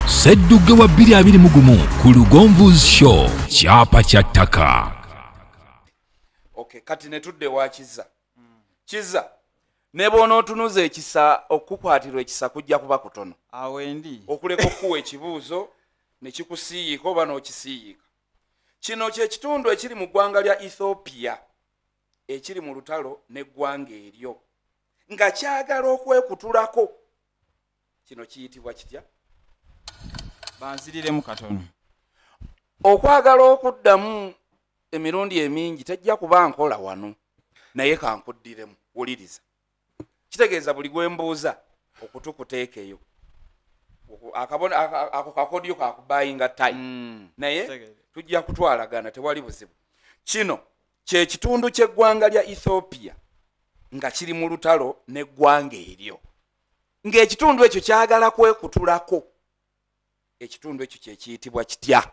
Sseddugge wa 2021 ku Lugonvu's Show, kyapa kya ttaka. Okay, kati ne tudde wa Kizza. Kizza, ne bw'onootunuza ekisa, okukwatirwa ekisa kujja kuba kutono. Awo endi. Okuleka okukuwa ekibuuzo ne kikusiiyiika oba n'okisiiyiika. Kino kye kitundu ekiri mu ggwanga lya Ethiopia ekiri mu lutalo n'eggwanga eryo nga kyagala okwekutulako. Kino kiyitibwa kitya? Banziriremu katono. Okwagala okuddamu emirundi emingi tejja kuba nkola wano, naye kankuddiremu. Wuliriza, kitegeeza buli gwe mbuuza okutu kuteekeyo ako kakodyo kakubuyinga time, naye tujja kutwalagana, tewali buzibu. Kino kye kitundu ky'eggwanga lya Ethiopia nga kiri mu lutalo n'eggwanga eryo, ng'ekitundu ekyo kyagala kwekutulako. Ekitundu ekyo kye kiyitibwa kitya?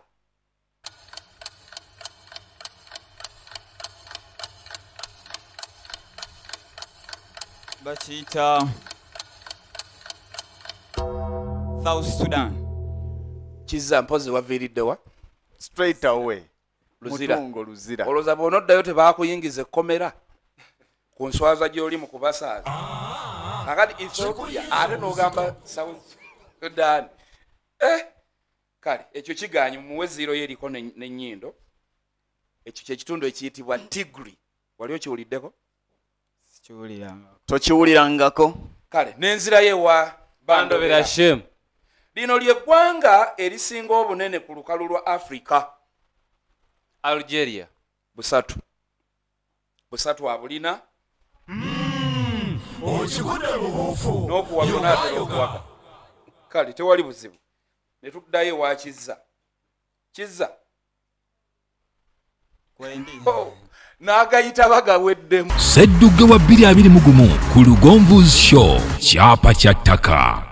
Bakiyita South Sudan. Kizza, mpozi waviiriddewa? Straight away. Luzira. Mutungo Luzira. Olowooza bw'onoddayo tebakuyingiza ekkomera ku nswaza gy'oli mu kubasaaza? Kakati Ethiopia ate n'ogamba South Sudan. Kale ekyo kigaanyi, muwe zero ye eriko n'ennyindo. Ekyo kyekitundu ekiyitibwa Tigray. Wali okiwuliddeko? Sikiwuliranga. Tokiwulirangako. Kale n'enzirayo ewa Bandobera Shem. Lino lyeggwanga erisinga obunene ku lukalu lwa Africa. Algeria. Busatu busatu abulina. Okigudde mu buufu. N'okuwaka naatera okuwaka. Kale tewali buzibu, ne tuddayo ewa Kizza. Kizza. Kwendi. Oh, n'agayita bagaweddemu. Sseddugge wa 2021 ku Lugonvu's Show, kyapa kya ttaka.